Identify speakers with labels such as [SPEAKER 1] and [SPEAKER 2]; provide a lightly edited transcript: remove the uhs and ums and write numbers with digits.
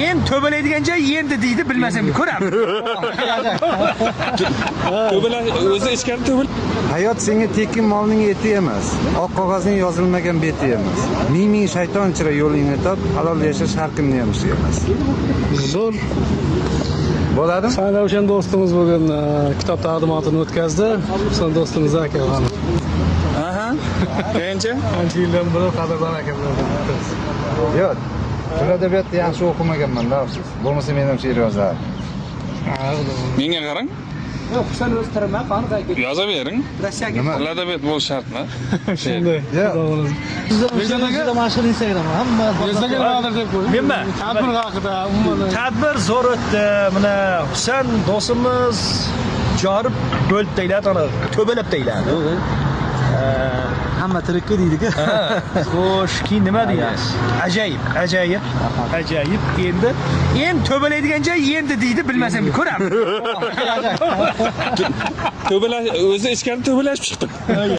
[SPEAKER 1] Endi to'balaydigan joy endi deydi, bilmasam ko'ramiz.
[SPEAKER 2] To'balash o'zi ichkari to'bil.
[SPEAKER 3] Hayot senga tekin molning eti emas, oq qog'ozning yozilmagan beti emas. Ming ming shayton ichra yo'lingni top, halol yashash har kimning ham ishi emas.
[SPEAKER 4] Zo'r.
[SPEAKER 3] Bo'ladimi?
[SPEAKER 4] Sana Ravshan do'stimiz bugun kitob taqdimotini o'tkazdi. Husan do'stimiz aka.
[SPEAKER 2] Aha. Keyinchi?
[SPEAKER 4] Ancha yildan beri qadrdon akamlardan bittasi.
[SPEAKER 3] Yo'q. Til adabiyotni yaxshi o'qimaganman, afsus. Bo'lmasa men ham she'r yozardim.
[SPEAKER 2] Menga qarang.
[SPEAKER 1] Yo'q, Husan o'zi tirmaq, aniq aka.
[SPEAKER 2] Yozavering.
[SPEAKER 1] Rossiyaga
[SPEAKER 3] Nima?
[SPEAKER 2] Til adabiyot bo'lishi shartmi?
[SPEAKER 4] Shunday.
[SPEAKER 3] Yo'q.
[SPEAKER 4] Juda
[SPEAKER 5] Juda juda mashhur Instagram. Hamma
[SPEAKER 4] Aka nimadir deb qo'ying.
[SPEAKER 1] Menmi?
[SPEAKER 4] Tadbir haqida umuman.
[SPEAKER 1] Tadbir zo'r o'tdi. Mana Husan do'stimiz jorib bo'lib deyiladi, ana to'balab deyiladi.
[SPEAKER 5] Hamma tirikku deydi-ku.
[SPEAKER 1] Xo'sh, keyin nima deymiz? Ajoyib, ajoyib, ajoyib. Endi endi to'balaydigan joy endi deydi, bilmasam ko'ramiz.
[SPEAKER 2] To'balash o'zi ichkari to'balashib chiqdik.